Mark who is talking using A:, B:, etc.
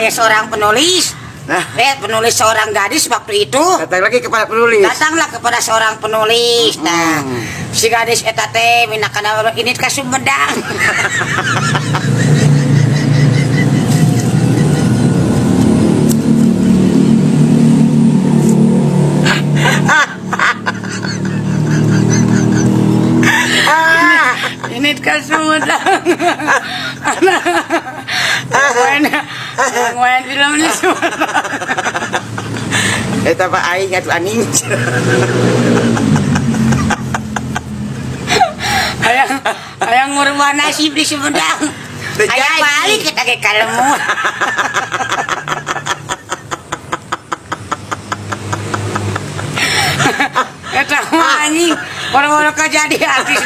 A: Aya seorang penulis.
B: Nah.
A: Penulis seorang gadis waktu itu.
B: Datang lagi kepada penulis.
A: Datanglah kepada seorang penulis. Nah, si gadis eta teh minakana ini ka Sumedang. Ini ka Sumedang. Main film ini Sumedang.
B: Eta pak aing atuh aning.
A: Hayang hayang ngurubah nasib di Sumedang.
B: Teu
A: Hayang
B: jadi.
A: Balik kita ke kalemu. Eta mah anjing, boro-boro jadi artis.